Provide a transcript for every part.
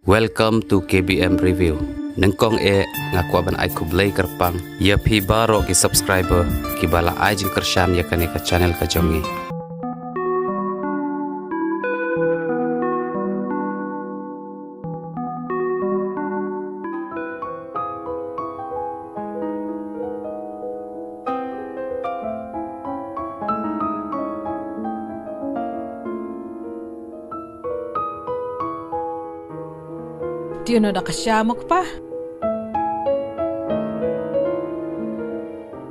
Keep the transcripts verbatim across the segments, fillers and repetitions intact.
Welcome to K B M Review. Nyngkong eh nga kwah ban ai khublei kyrpang ïa phi baroh ki subscriber kiba la ai jingkyrshan ïa kane ka channel ka jong ngi. Tiew noh da ka sha mo kpa.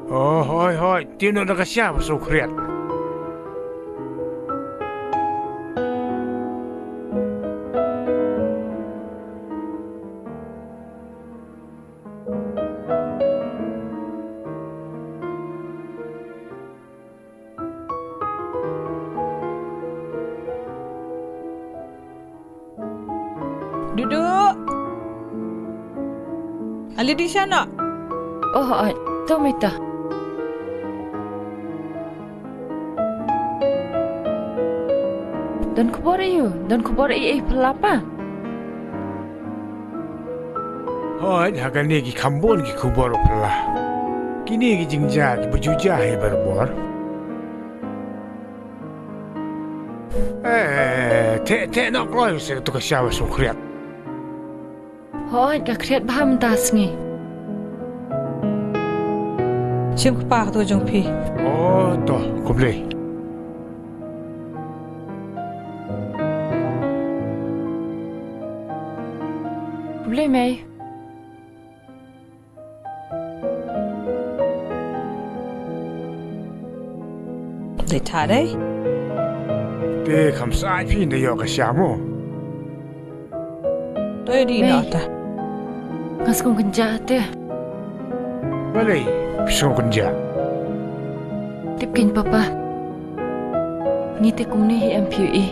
Oh, hoi, hoi, tiew noh da ka sha ba sngewkhriat. Duduk. Ali di sana. Oh, ai, to mita. Don khubor aïu, don khubor ei ei phylla pa? Hooid, ha kane ki kham bun ki khubor phylla. Kine ki jingjia kiba ju jia hi barabor. Eh, theh, theh noh kloi se tu ka sha ba sngewkhriat. Hooid, ka khriat bha mynta sngi. Shim kpa katu jong phi. Oh, to, khublei. Khublei mei. Dei ta dei. Te kham sa ai phi nda ïoh ka sha mo. Toi di na ta. Nga sngewkynjah te. Balei phi sngewkynjah? Tip keiñ papa. Ngi te kumne hi em phi ïohi.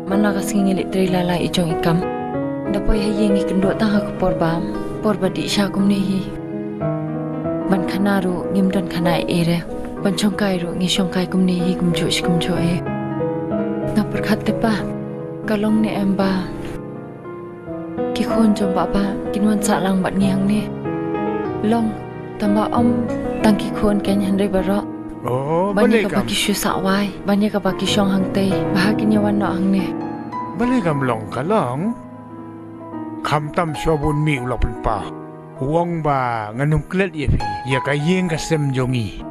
Man la ka sngi ngi leit trei la la i jong i kam. Da poi ha ïing ngi kynduh tang ha ka por bam, por ba dih sha kumne hi. Ban khana ruh ngim don khana ei ei re. Ban shongkai ruh ngi shongkai kumne hi kumjuh shi kumjuh hi. Nga pyrkhat te pa, ka long ne em ba ki khun jong Bah Bah kin wan sah lang bad ngi hangne. Long, tang ba ym tang ki khun keiñ hynrei baroh. Oh, ban ïa kaba ki shu sah wai, ban ïa kaba ki shong hangtei, ba ha kin ïa wan noh hangne. Balei kam long ka long? Khamtam shuwa ba un mih u la pynpaw. U ong ba ngan ym klet ïa phi ïa ka ïing ka sem jong ngi.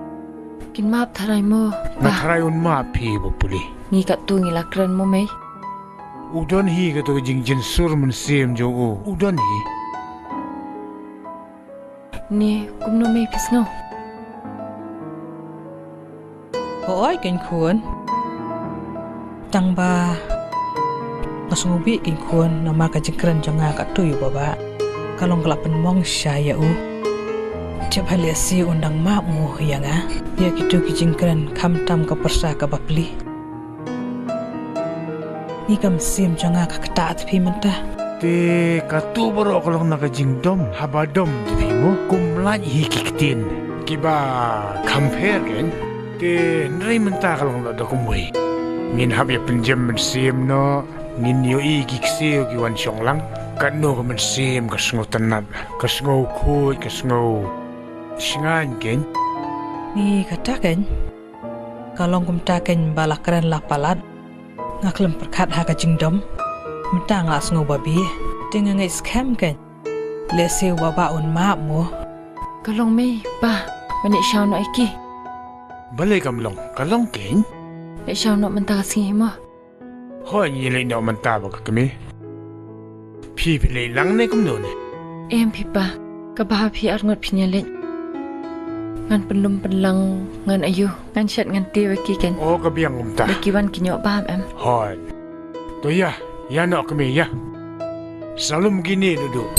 Kin map tharai mo. Nga tharai un map phi ba pule. Ngi katto ngi la kren mo mei. U don hi kato ka jingjynsur mynsiem jong u. U don hi. Ni kumno mei phi sngew? Hooid keiñ khun. Tang ba nga sngewbha keiñ khun namar ka jingkren jong nga katto ïa u Bah Bah. Ka long ka la pynmong sha ïa u. Tip ha lehse un dang map mo ïa nga ïa kito ki jingkren khamtam ka pyrsa kaba plie. Ni ka mynsiem jong nga ka ktah te phi mynta. Te kato baroh ka long na ka jingdom, haba dom te phi mo kum lait hi ki ktien kiba kham pher keiñ. Te hynrei mynta ka long da kumwei. Ngin hap ïa pynjem mynsiem noh, ngin ïohi ki ksiew ki wan shong lang. Katno ka mynsiem ka sngewtynnat, ka sngewkhuid, ka sngewshngaiñ keiñ. Ni kata keiñ. Ka long kumta keiñ ba la kren la palat. Nga khlem pyrkhat ha ka jingdom. Mynta nga la sngew ba bie. Te nga ngeit skhem keiñ. Lehse u Bah Bah un map mo. Ka long mei pa. Ban ïa shaw noh ïa ki. Balei kam long? Ka long keiñ. Ïa shaw noh mynta ka sngi mo. Hooid ngi leit noh mynta bad ka kmie. Phi phi leit lang ne kumno ne? Em phi pa, kaba ha phi arngut phin ïa leit. Ngan pynlum pynlang ngan aiu, ngan shet ngan tiew ïa ki keiñ. Oh ka biang kumta. Ba ki wan kin ïoh bam em. Hooid. To ïa, ïa noh kmie ïa. Sa lum kine duh duh.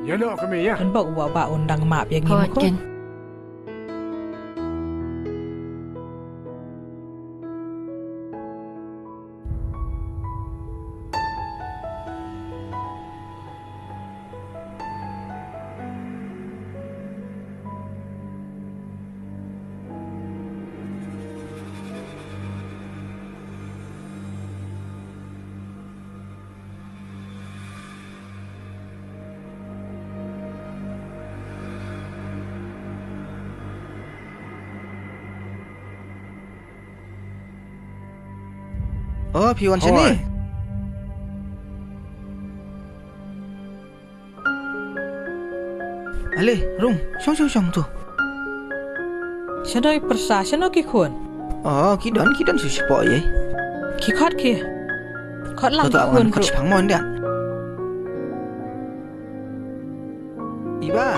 Ïa noh kmie ïa. Kan bok u Bah Bah un dang map ïa ngi. Hooid mo khun. Keiñ. Oh, phi wan shane. Ale, rung, shong shong shong tu. Shano i pyrsa, shano ki khun? Oh, ki don, ki don shu shapoh ïa. Ki khot ki. Khot lang ki khun ruh. Khot shipang mon dia. Iba.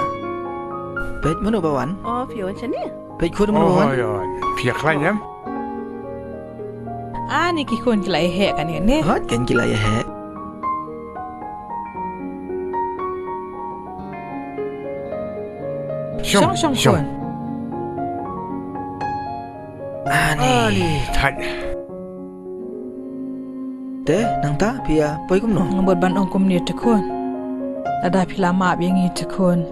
Peit mano ba wan. Oh, phi wan shane. Peit khun mano ba wan. Oh, ïa. Phi ïa khlaiñ em? Ani ki khun ki la ïa heh kane ne. Hot kan ki la ïa heh. Shong shong khun. Ani. Ani thait. Te nangta phi ïa poi kumno? Nga mut ban ong kumne te khun. Lada phi la map ïa ngi te khun,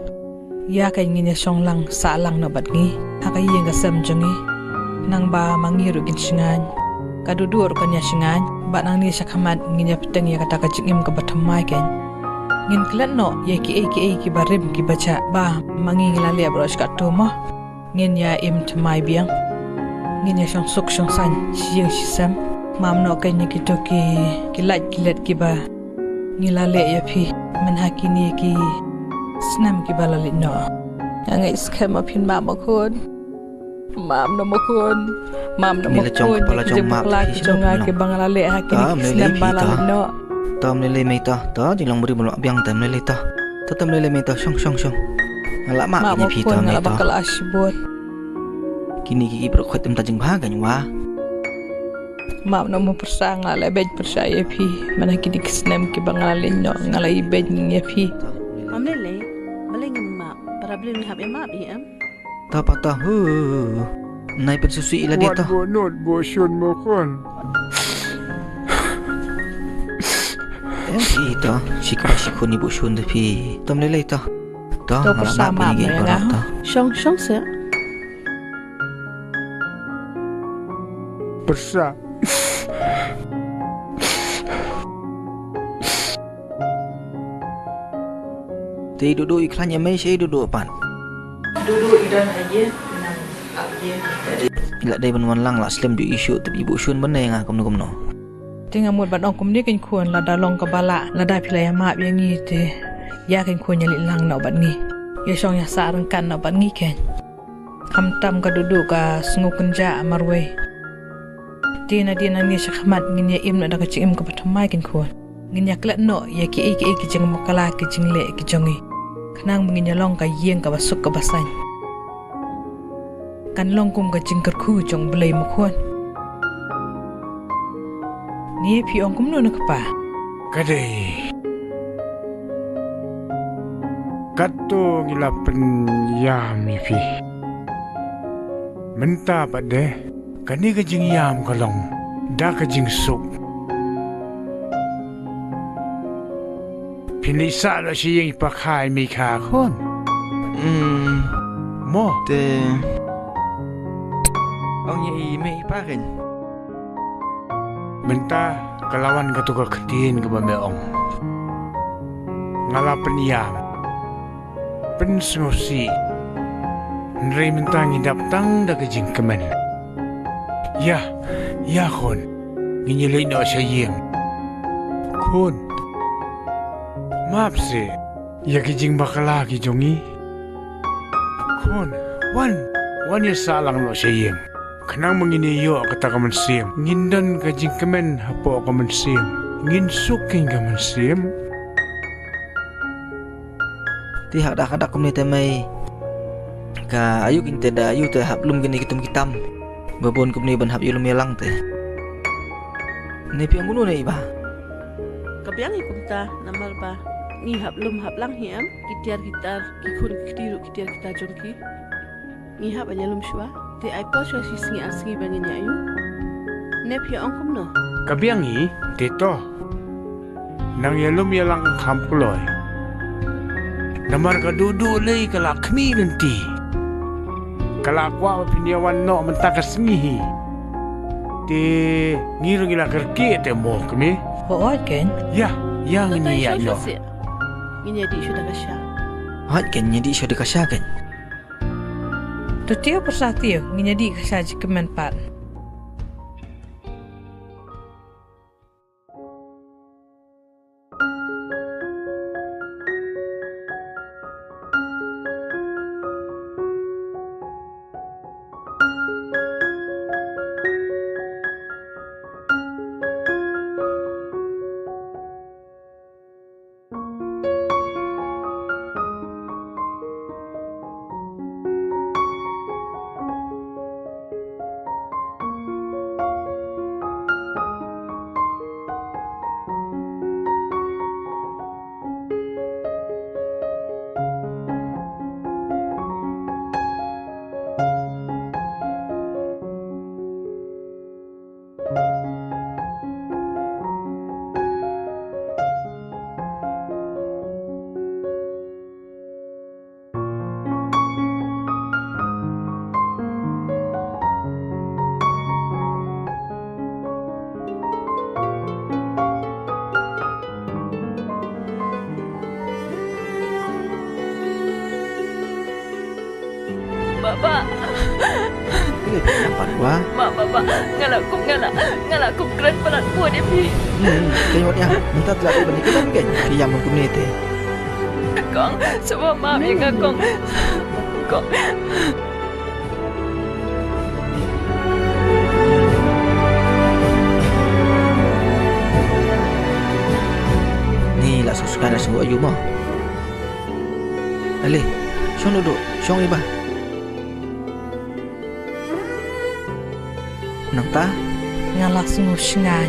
ïa ka ngin ïa shong lang sah lang noh bad ngi ha ka ïing ka sem jong ngi. Nang ba ma ngi ruh ngin shngaiñ, ka Dudu ruh kan ïa shngaiñ. Bad nangne sha khmat ngin ïa pteng ïa kata ka jingim kaba thymmai kein. Ngin klet noh ïa kiei kiei kiba rim kiba jah ba ma ngi ngi la leh baroh shi katto mo. Ngin ïa im thymmai biang. Ngin ïa shong suk shong saiñ shi ïing shi sem. Map noh kein ïa kito ki, ki lait ki let kiba ngi la leh ïa phi mynha kine ki snem kiba la leit noh. Nga ngeit skhem ba phin map mo khun. Map noh mo khun. Map noh mo khun ïa ki jingbakla ki jong nga kiba nga la leh ha kine ki snem ba la leit noh. To ym lei lei mei to. To jinglong bri ba la biang to ym lei lei to. To to ym lei lei mei to, shong shong shong. Nga la map ïa phi to mei to. Map mo khun, nga la bakla shibun. Kine ki, ki baroh khoit ym ta jingbha kein wa. Map noh mo pyrsa, nga la beit pyrsa ïa phi. Mynha kine ki snem kiba nga la leit noh nga la ïa beit ïa phi. Ym lei lei. Balei ngim map? Para briew ngi hap ïa map ïa em. To pa to. Hu. Nai pynsngewsih ïa lade to. Wat buh nud buh shun mo khun. Em phi to. Shi kpa shi khun ïa buh shun te phi. To ym lei lei to. To, to nga la pyrsa map ïa nga. Shong shong seh. Pyrsa. Te i Dudu i khlaiñ ïa mei, shi i Dudu pat. Dudu i don ha ïing, nang ap ïing. I la dei ban wan lang, la slem ju i shu tip i buh shun ban ïa nga kumno kumno. Te nga mut ban ong kumne kein khun, lada long kaba lah, lada phi la ïa map ïa ngi te ïa kein khun ïa leit lang noh bad ngi. Ïa shong ïa sah ryngkat noh bad ngi kein. Khamtam ka Dudu ka sngew kynjah marwei. Te nadien nangne sha khmat ngin ïa im noh da ka jingim kaba thymmai kein khun. Ngin ïa klet noh ïa kiei kiei ki jingbakla ki jingleh ki jong ngi. Khnang ba ngin ïa long ka ïing kaba suk kaba saiñ. Kan long kum ka jingkyrkhu jong U Blei mo khun. Ni phi ong kumno na kpa? Ka dei. Katto ngi la pynïam ïa phi. Mynta pat de kane ka jingïam ka long da ka jingsuk. Phin leit sah noh sha ïing i pa kha i mei kha khun. Hmm. Mo. Te. Ong ïa i mei i pa kein. Mynta ka la wan kato ka ktien kaba me ong. Nga la pynïam. Pynsngewsih. Hynrei mynta ngi dap tang da ka jingkmen. Ïa, ïa khun. Ngin ïa leit noh sha ïing. Khun. Map seh ïa ki jingbakla ki jong ngi. Khun, wan, wan ïa sah lang noh sha ïing. Khnang ba ngin ïoh kata ka mynsiem. Ngin don ka jingkmen hapoh ka mynsiem. Ngin suk ïa ka mynsiem. Te ha dak ha dak kumne te mei. Ka ayu kin te da ayu te hap lum kine ki tum ki tam. Ba bun kumne ban hap ïalum ïalang te. Ne phi ong kumno ne i ba? Ka biang hi kumta namar ba ngi hap lum hap lang hi em. Ki tiar ki tar ki khun ki kti ruh ki tiar ki tar jong ki. Ngi hap ban ïalum shuwa. Te ai por shuwa shi sngi ar sngi ba ngin ïa ayu. Ne phi ong kumno? Ka biang hi te to. Nang ïalum ïalang kham kloi. Namar ka Dudu lei ka la khmih lynti. Ka la kwah ba phin ïa wan noh mynta ka sngi hi. Te ngi ruh ngi la kyrkieh te mo kmie. Hooid kein. Ïa, ïa ngin ïa ïaid noh. Ngin ïa dih shuh da ka sha. Hooid kein, ngin ïa dih shuh da ka sha kein. To tiew pyrsa tiew, ngin ïa dih ka sha jingkmen pat. Baba. Kane ka pat wa. Ma baba, nga la kup, nga la, nga la kup kren palat bud ïa phi. Hmm, te wat ïa, mynta te la kup bani ka dang keiñ, ka ïam man kumne te. Kong, sngewbha map ïa nga kong. Kong. Ni la sngewsynei la sngewsynei aïu mo. Ale, shong duk duk, shong i ba. Nangta? Nga la sngewsynei.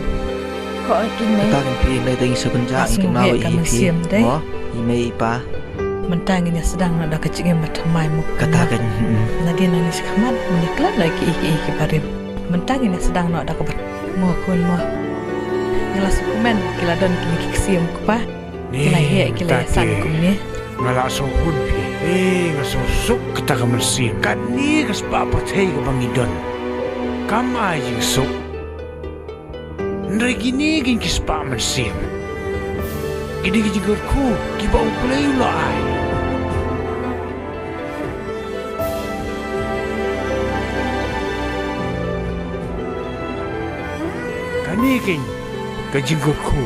Ko ai kin me. Kata kan phi me dang sa pynjah. Sngewsynei ka mynsiem de. Mo, i me i pa. Mynta ngin ïa sdang noh da ka jingim ba thymmai mo. Kata kan. Nadien nang ïa sngewmat, ngin ïa klet noh ki ki ki barim. Mynta ngin ïa sdang noh da ka ba. Mo khun mo. Nga la sngewkmen ki la don kine ki ksiem kpa. Ki la heh ki la ïasan kumne. Nga la sngewhun phi. Eh, nga sngewsuk kata ka mynsiem. Kane ka spah pyrthei kaba ngi don. Kam ai jingsuk. Hynrei kine keiñ ki spah mynsiem. Kine ki jingkyrkhu kiba U Blei u la ai. Kane keiñ ka jingkyrkhu.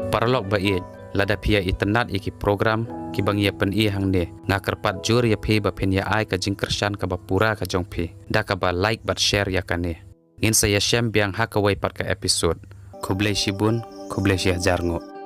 Paralok ba ïeit, lada phi ïa itynnad ïa ki program kiba ngi ïa pyni hangne, nga kyrpad jur ïa phi ba phin ïa ai ka jingkyrshan kaba pura ka jong phi da kaba like bad share ïa kane. Ngin sa ïashem biang ha kawei pat ka episode. Khublei shibun, khublei shihajar nguh.